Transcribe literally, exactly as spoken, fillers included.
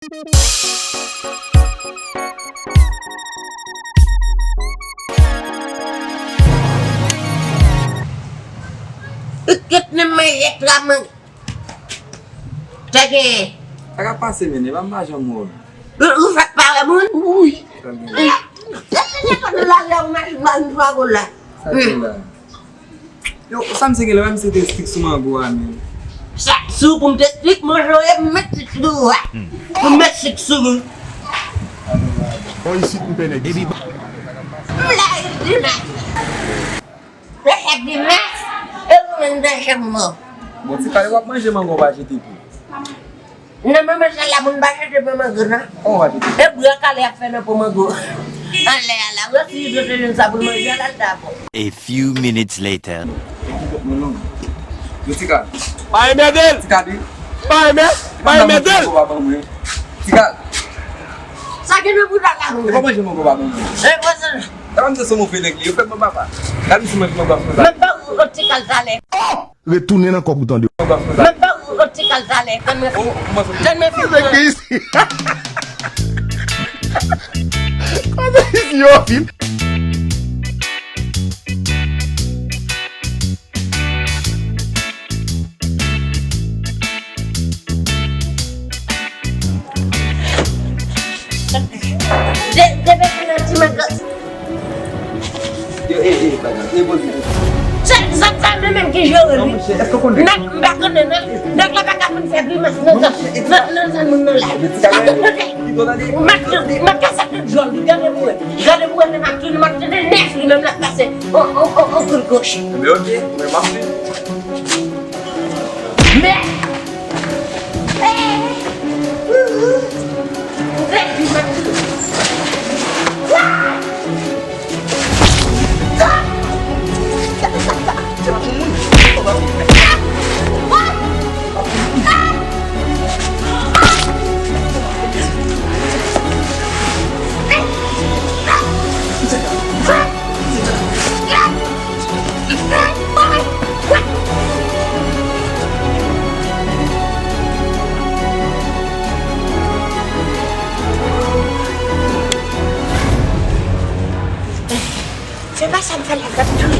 Ou kit nan manje traman. Sa genyen? Sa k ap pase, men? E pa m pa janm wè w. Ou, ou fèk pa wè moun? Wi. Sa genyen? Depi lè w mache ban m twa gola. Sa genyen la? Yo, sa misye gen la, misye te strik sou mango a, men. Sa, si w pou m te strik, manje w ye, m met strik sou ou a. Pou m met strik sou ou. Bon, isit, m pè nèg isit. M la, Dimas. Lè chak Dimas, e ou menm nan chanm mwen. Bon, ti kale, w ap manje mango, w pa jete tou. Nan moman sa la, moun pa chèche pran mango, non. Kòman w pa chèche? E bri a kale ap fè nan pran mango. Anlè a la, wè si Izo te jwenn sa pou l manje a la, l ta bon. A few minutes later. Yo, Tika. Pa enmède l! Tika di. Pa enmè-, pa enmède l! Mango pa ban mwen. Tika. Sa gen nan bouda la, moun. E pa manje mango pa ban mwen. E pa sa. Sa pa m di se move nèg li. Yo fè mwen papa. Gade si manje mango ap fè sa. Mwen pa ou, Tika, talè. Retounen nan kòk ou tande. Mwen pa ou, Tika, talè. Tann mwen fin. Tann mwen fin. Kote isi yo fin? De, de bèk nan ti mango. Yo, e, e, bagay, e, bon, e. Se, se sa menm, menm ki jere li. Non, monchè, èske w konnen? Nèg, m pa konnen, non. Nèg la pa ka vin fè grimas nan zòn, nan, nan zòn moun nan la. Mat, mat kase tout djòl li, gade pou wè. Gade pou wè, men mat, mat, mat, nèf li menm l ap pase. On, on, on, on kout goch. Men ok, men m ap suiv. Men! Se pa sa m fè la, gad tou.